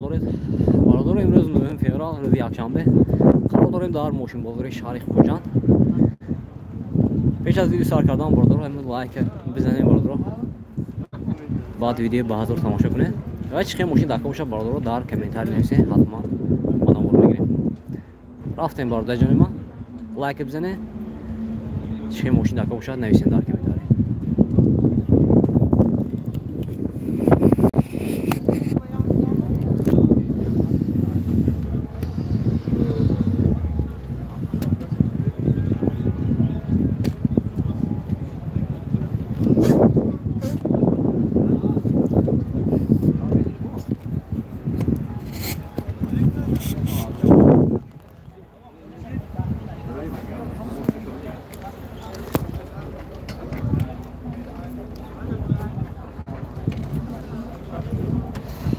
Доред бародаро, имрӯз 9 феврал, рӯзи якшанбе, қарор дорем дар мошинбозори шаҳри Хуҷанд. Пеш аз видео сар кардан, бародаро, ҳамин лайк бизанем, бародаро, баъд видео ба ҳазор тамошо кунед ва чӣ хел мошин дака бошад, бародаро, дар комментарий нависед, ҳатман ба навор мегирем. Рафтем, бародарҷони ман, лайк бизанед, чӣ хел мошин дака бошад, нависед дар комментарий.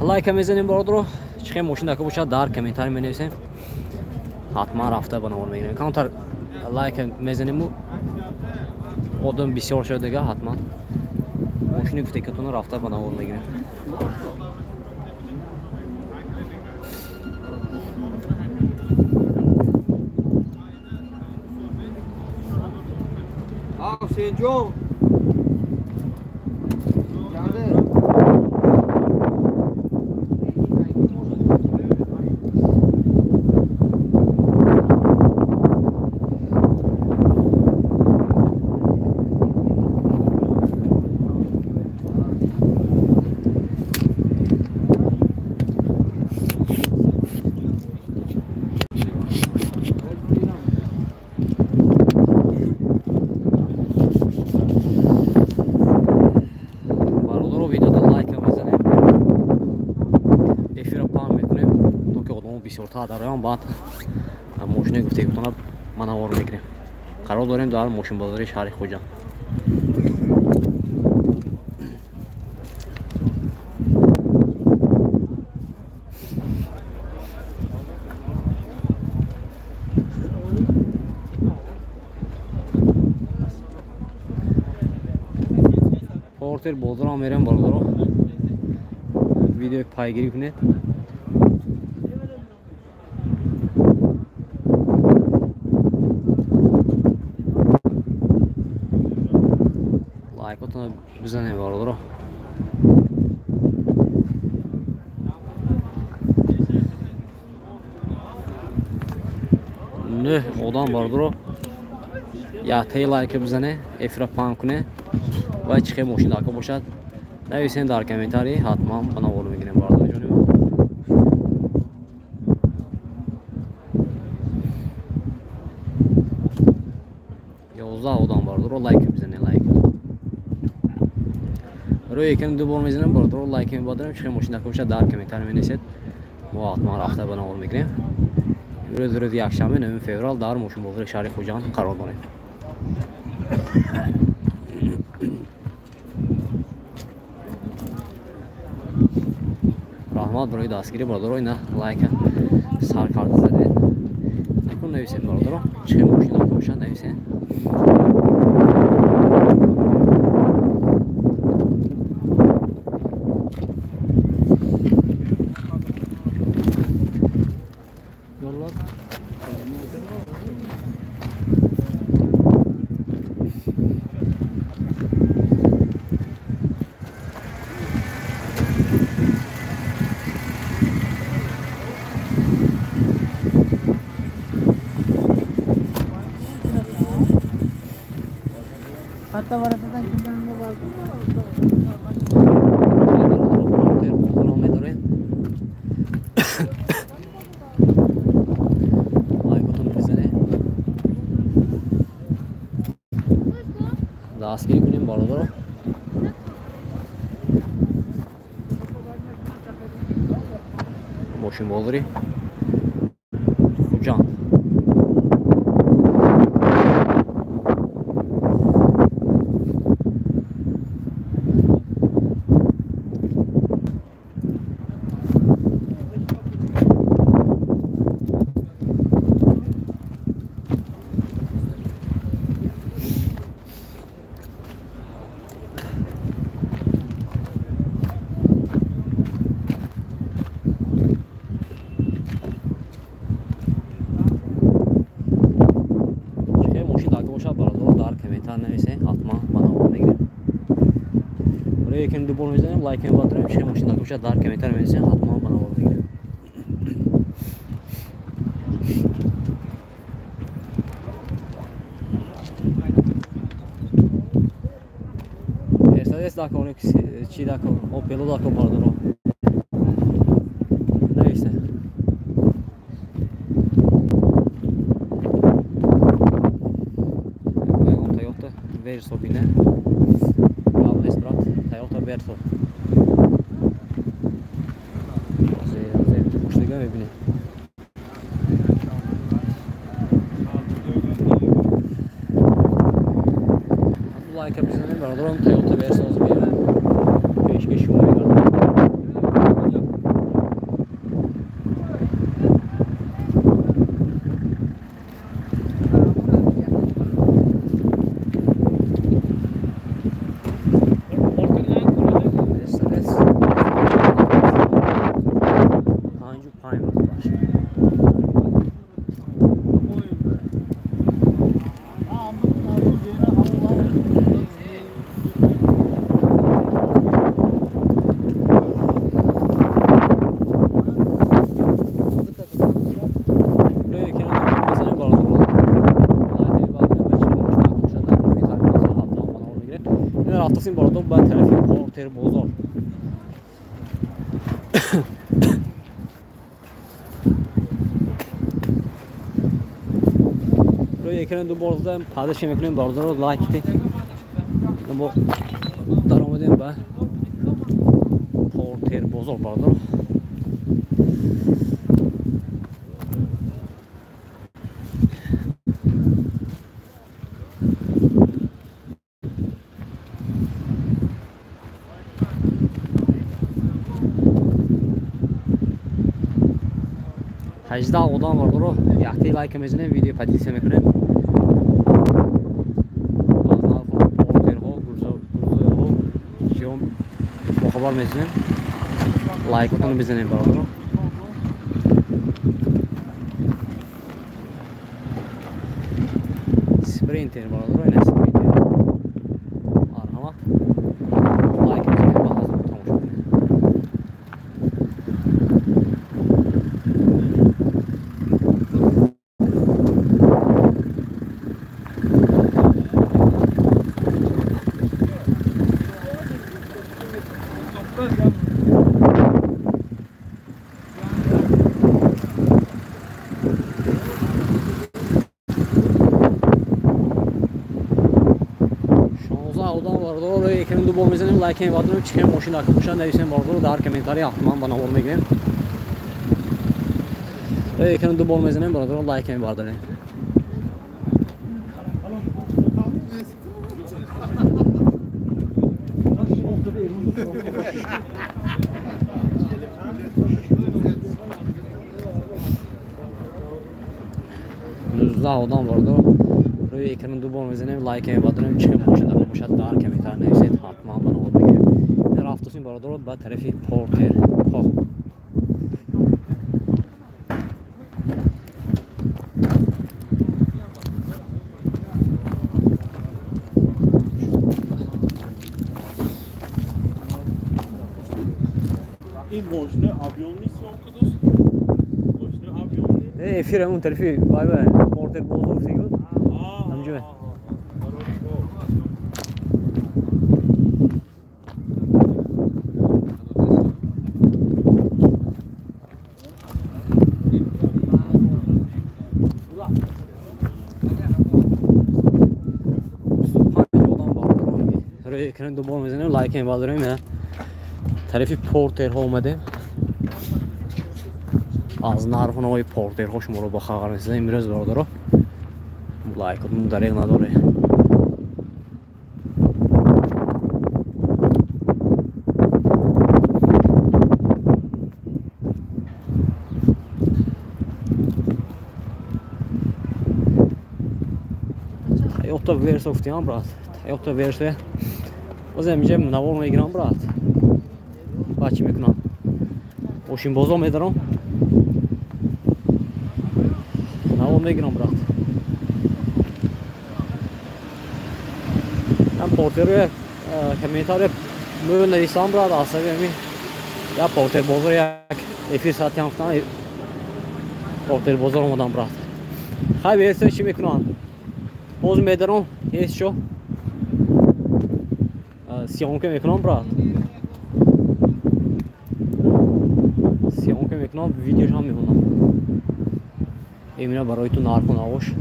Лайка мезанем, бародаро, чӣ хел мошин дака бошад, дар комментарий менависем, ҳатман рафта ба навор мегирем. Камтар лайка мезанему, одам бисёр шуд дига, ҳатман мошини гуфтекатонро рафта ба навор мегирем. Ҳусейнҷон. Бисёртар дароям, баъд мошинаи гуфтегутона ма навор мегирем. Қарор дорем дар мошинбозори шаҳри Хуҷанд. Портер бозорам мерем, бародаро, видео пайгирӣ кунед. Лайкотонро бизанем, бародаро. Нӯҳ одам, бародаро, яктаи лайка бизане, эфира паҳн куне ва чӣ хел мошин дака бошад, нависен дар комментарий, ҳатман ба навор мегирем, бародарҷони ман. 11 одам, бародаро, лайк бизане, лайк. Рӯи экран ду бор мезанем, бародаро, лайк мебадарем, чӣ хел мошин дака бошад, дар комментарий менависед, мо ҳатман рафта ба навор мегирем. Имрӯз рӯзи якшанбе, 9 феврал, дар мошинбозори шаҳри Хуҷанд қарор дорем. Раҳмат барои дастгирӣ, бародаро, ина лайка сар карда задед. Накун нависед, бародаро, чӣ хел мошин дака бошад, нависед. Дастгирӣ кунем, бародаро. Мошинбозори Хуҷанд. Рӯи экран ду бор мезанем, лайк мебардорем, чӣ мошин накушад дар комментар менависем, ҳатман ба навор мегирем. Мерседес дакор, чи дакор, Опело дакор бардоро. Нависем. Toyota Verso бине. Гап нест, брат. Toyota Verso. Ҳозир пуштига мебинем. Лайка бизанем, бародарон, Toyota Verso ҳозир меёрем. Пешкаши шумо мегардам. Мерседес 55 бошад. Рафтасим бародар ба тарафи Портер бозор. Рӯи экран ду бор задаем, падаши мекунем бародаро, лайк кунед. Мо даромадем ба Портер бозор бародаро. Ҳаждаҳ одам бародаро, яхтаи лайка мезанем, видео поделиться мекунем. Аз нархҳо, портерҳо, гурзоҳо чиҳо бохабар мезанем. Лайкотонро бизанем бародаро. Спринтер бародаро, ина спринтер. Марҳамат. Лайк мезанем, ба ҳазор тамошо кунем. Экран ду бор мезанем, лайк мебардорем, чӣ мошин дака бошад, нависем бародаро дар комментария, ҳатман ба навор мегирем. Экран ду бор мезанем, бародаро, лайк мебардорем. Нуздаҳ одам бародаро, рӯи экран ду бор мезанем, лайк мебардорем, чӣ мошин дака бошад дар комментария нависед, ҳатман ба навор мегирем. Рафтосим бародаро ба тарафи Портер ҳо. Ин мошина объёмни съёмка дост? Мошина объёмни? Э, эфир ҳамон тарафи вай вай Портер бозор гуфтагӣ буд. Ҳамҷо. Рӯи экран ду бор мезанем, лайк мебардорем. Тарафи портерҳо омадем. Аз нархҳои портерҳо шуморо бохабар месозем имрӯз бародаро. Лайкотон дареғ надоре. Toyota Verso гуфтем, брат. Toyota Verso. Боз инҷа навор мегирам, брат. Баъд чӣ мекунам? Мошинбозо медарам. Навор мегирам, брат. Ҳам портеро комментария Нависам брат, асаби ами я Портер бозор як эфир саати ҳафтан Портер бозор омадам брат. Хай берсем чӣ мекунанд. Боз медаром ҳеч шо съёмка мекунам брат. Съёмка мекунам, видеош ҳам мемонам. Имина барои ту нарху навош.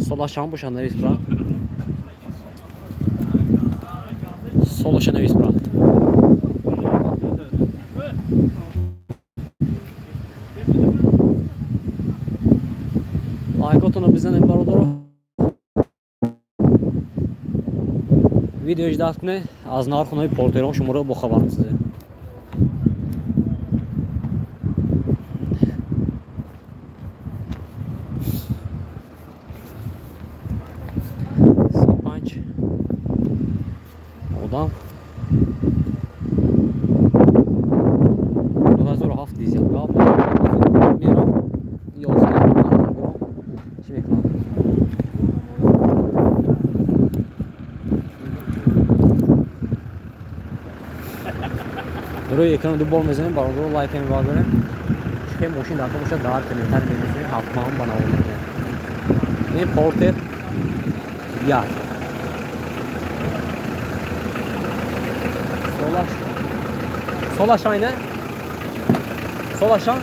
Солаш чанд бошад навис брат? Солаша навис брат. Лайкотонро бизанед бародаро. Видео ждат кунед, аз нарху нави Портерон шуморо бохабар месозем. Панҷ одам 2007 дизел гап мерам 11 чӣ мекунам. Рӯи экран ду бор мезанем бародаро, лайк мебардорем. Чӣ мошин дар бошад дар комментар менависем, ҳатман ба навор мекунем. Ин Портер як солаш айна? Солашан?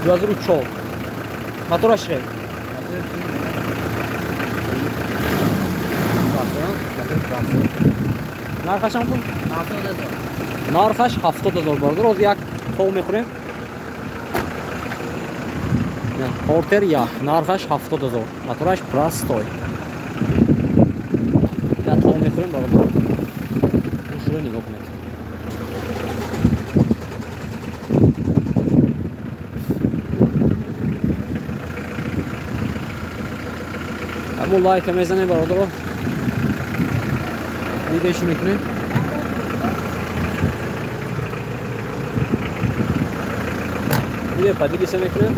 2004. Мотораш чӣ? Нархаш чанд пул? Нархаш 70,000 бародар. Ҳозир як тов мехӯрем. Портер як, нархаш 70,000. Мотораш простой. Як тов мехӯрем бародар. Шуро нигоҳ кунед. Ҳамон лайка мезанем бародаро. Видеош мекунем. Видео поделиться мекунем.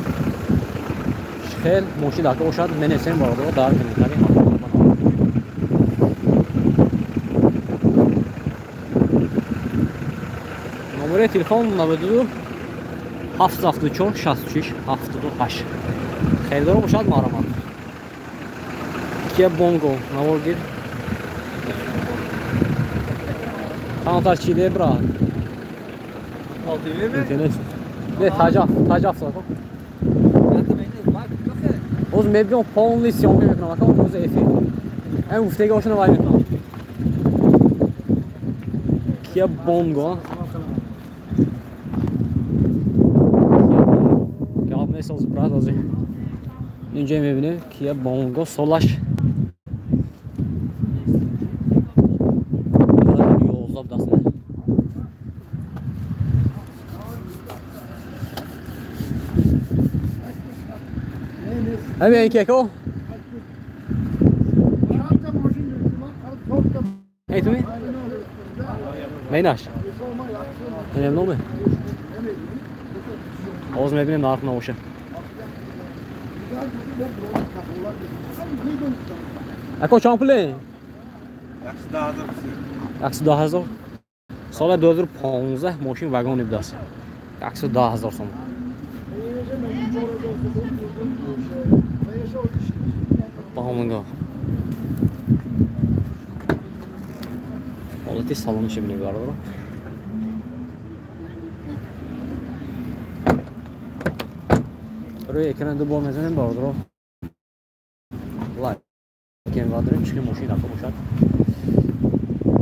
Хел мошин дака бошад менависем бародаро дар комментарий. Номери телефон 92 774 66 78. Харидоро бошад марҳамат. Kia Bongo навор гир. Камтар чиде брат? Интернет. Не, таҷаф сако. Боз мебиём полный съёмка мекунам, ака рӯзи эфир. Ам гуфтаги ошона вай мекунам. Kia Bongo. Гап месоз брат ҳозир. Инҷо мебинем Kia Bongo солаш 2011 даст. Ҳамин кеко? Эй туми? Мейнаш? Инем номе? Ҳозир мебинем нарх набошад. Ако чанд пуле? 110,000. Соли 2015 мошин вагони будааст. 110,000 сом. Бонго. Ҳолати салонашо бинед бародаро. Рӯи экран ду бор мезанем бародаро. Лайк бардорем, чӣ мошин дака бошад.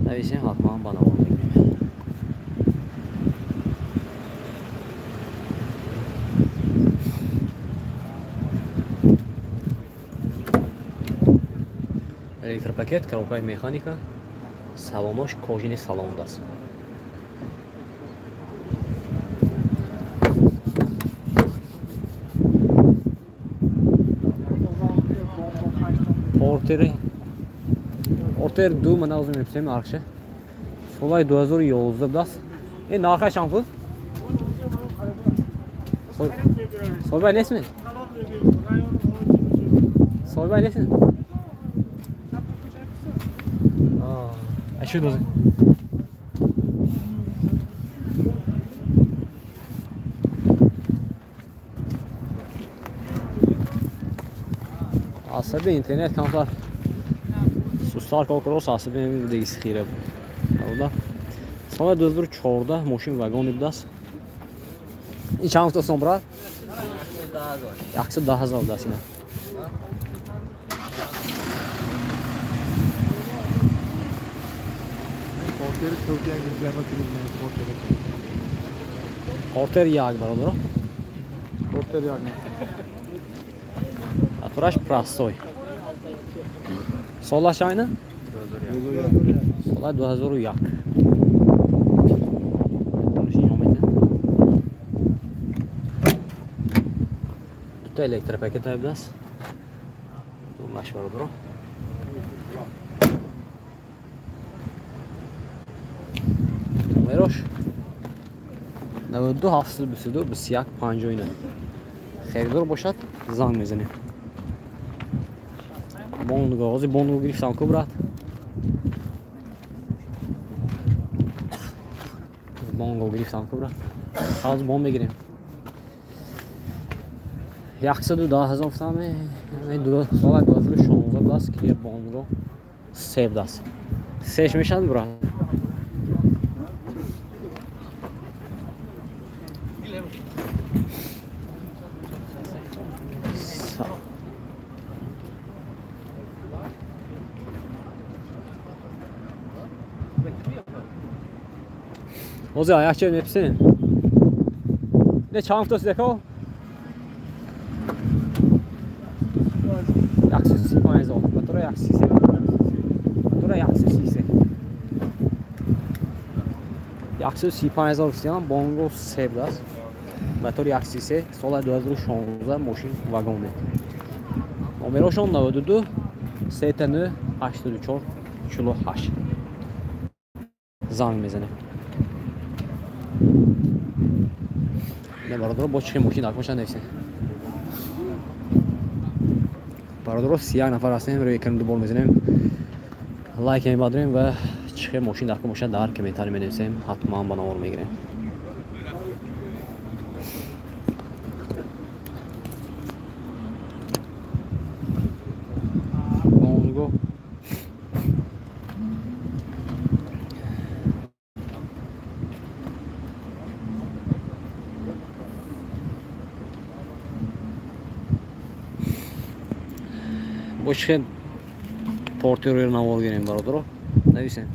Нависем ҳатман ба навор мекунем. Электропакет, коробкаи механика, салонош кожини салон будааст. Портер 2 ман ҳозир мепурсем нархша. Солаи 2011 будааст. Ин нархаш чанд пул? Соҳибай нестми? Соҳибай нестми? Шуд ҳозир. Асаби интернет камтар сустар кор кардааст, асаби ҳамин дигиси хира буд. Бародар, соли 2014 мошин вагони будааст. Ин чанд гуфтаст, брат? 110 000 будааст ина. Портер як, бародар. Портер як. Мотораш простой. Солаш айна? Сола 2001. Дута электропакет будааст. Думаш, бародар. Номерош 92 722 21 59. Харидор бошад, занг мезанем. Бонго, ҳозир бонго гирифтам ку, брат. Бонго гирифтам ку, брат. Ҳозир бон мегирем. 110 000 гуфтам, сола 2016 будааст, ки бонго се будааст. Сеш мешавад, брат? Ҳозир аякча меписем. Не чанд гуфтааст, деко? 135 000. Мотора 133. Мотора 133. 135 000 гуфтам, бонго се будааст. Мотор 133, соли 2016 мошин вагоне. Номерошон 92 39 84 48. Занг мезанем. Не, бародаро, бо чихе мошин дар нависем. Бародаро, 31 нафар ҳастем, рӯи экран дубор мезанем. Лайк мебардорем ва чихе мошин дар бошад дар комментарий менависем, ҳатман ба навор мегирем. Бонго. Бо чихе портерро навор гирем, бародаро, нависем.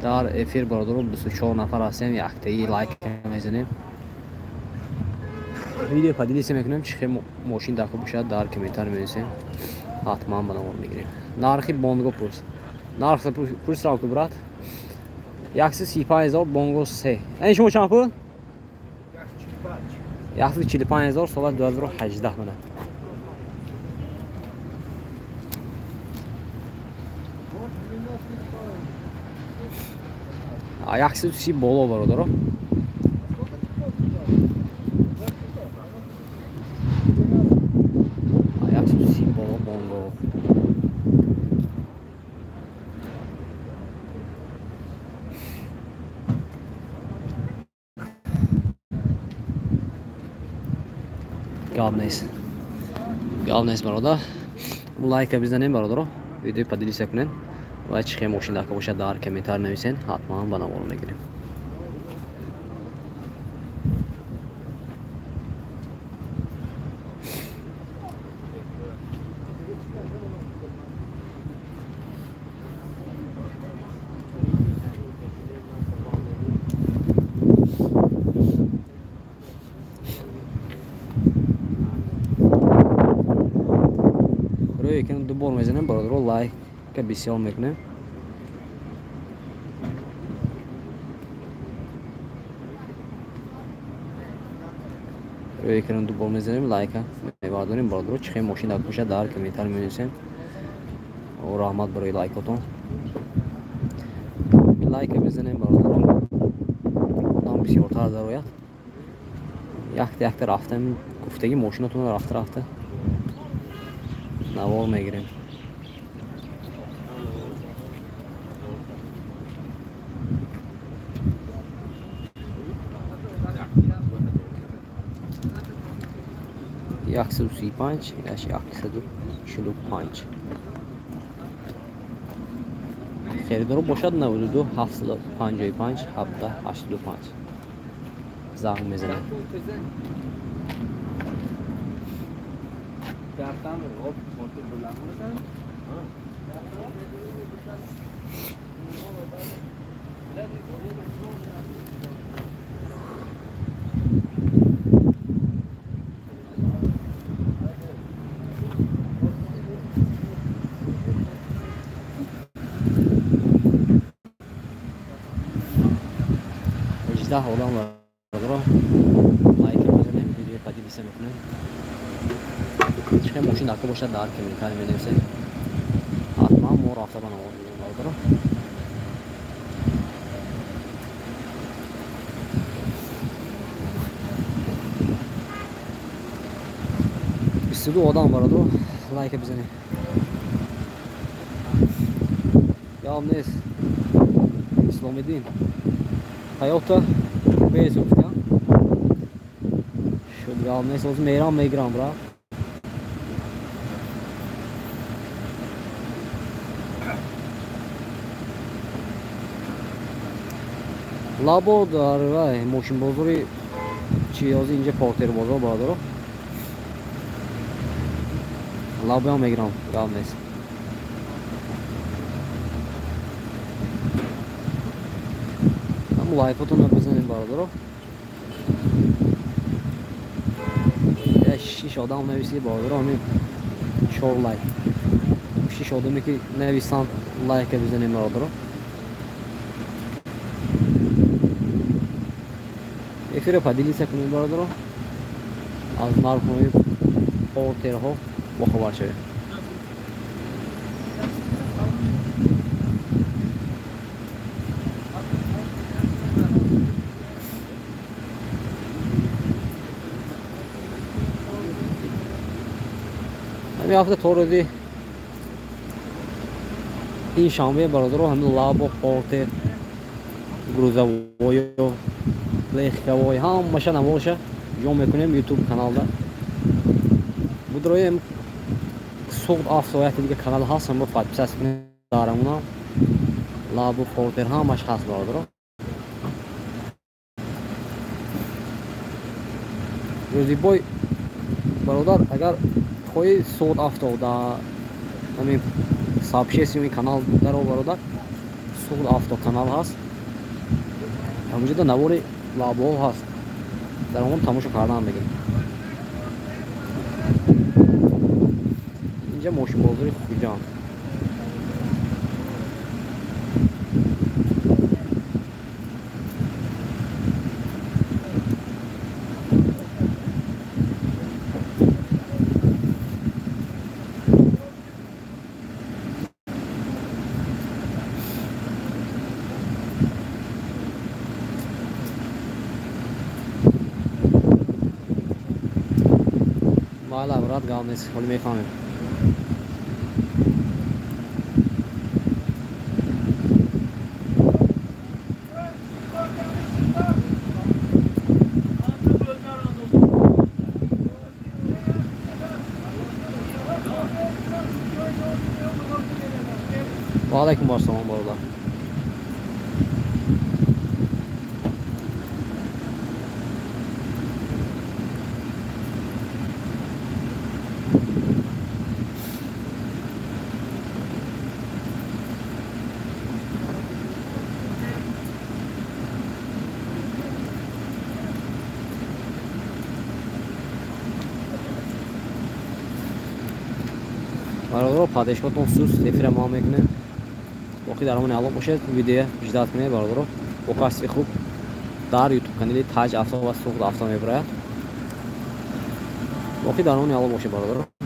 Дар эфир, бародаро, 24 нафар ҳастем, яктаи лайк мезанем. Видео поделиться мекунем, чихе мошин дар бошад дар комментарий менависем, ҳатман ба навор мегирем. Нархи бонго пурс. Нарх пурсам ку, брат? 135 000 бонго се. Ин шумо чанд пул? 145 000, соли 2018 мана. 130 боло, бародаро. 130 боло бонго. Гап нест. Гап нест, бародар. Лайка бизанем, бародаро. Видео поделиться кунед. Ва чихе мошин дар бошад дар комментарий нависен, ҳатман ба навор мегирем. Рӯи экран ду бор мезанем, бародаро, лайка бисёр мекунем. Рӯи экран ду бор мезанем, лайка мебардорем, бародаро. Чихе мошин дар бошад дар комментарий менависем. Раҳмат барои лайкотон. Лайка мезанем, бародаро, одам бисёртар дарояд. Якта якта рафтам гуфтаги мошинатон рафта рафта Навор мегирем. 135, 145. Харидоро бошад 92 755 17 85 занг мезанем. Одам бародаро лайк мезанем, видео поделиться мекунем. Чӣ мошин дака бошад дар комментарий менависед. Ҳатман мо рафта ба навор мегирем бародаро. 22 одам бародаро лайк бизанем. Гап нест. Исломиддин Тойота безуфтя. Шуд гап нест, ҳозир мерам мегирам брат. Лабо дар вай мошинбозори чи ҳозир инҷа портербозор бародаро. Лабоам мегирам, гап нест. Лайкотонро бизанем бародаро. 6 одам нависид бародаро, ҳамин 4 лайк. 6 одаме ки нависанд лайка бизанем бародаро. Эфиро поделиться кунем бародаро. Аз нархҳои портерҳо бохабар шавем. Ҳамин ҳафта то рӯзи ин шанбе бародаро ҳамин лабо портер грузовою легковой ҳамаша наворша ҷо мекунем ютуб каналда. Будроем Суғд авто яке дига канал ҳаст, ҳама подписаться кунем дарамуна. Лабо портер ҳамаш ҳаст бародаро. Рӯзи бой бародар агар хоҳӣ Суғд авто да ҳамин сообществои канал даро бародар, Суғд авто канал ҳаст. Ҳамонҷода навори лабоҳо ҳаст. Дар он тамошо кардан мегирем. Инҷа мошинбозори Хуҷанд. Майла брат, гап нест, ҳоли мефаҳмем. Ва алайкум ассалом бародар. Бародаро падешкотон суст эфира мо мекунем. Боқӣ дар ҳамони Аллоҳ бошед. Видео ждат кунед бародаро. Бо касби хуб дар ютуб канали Таҷ авто ва Суғд авто мебарояд. Боқӣ дар ҳамони Аллоҳ бошед бародаро.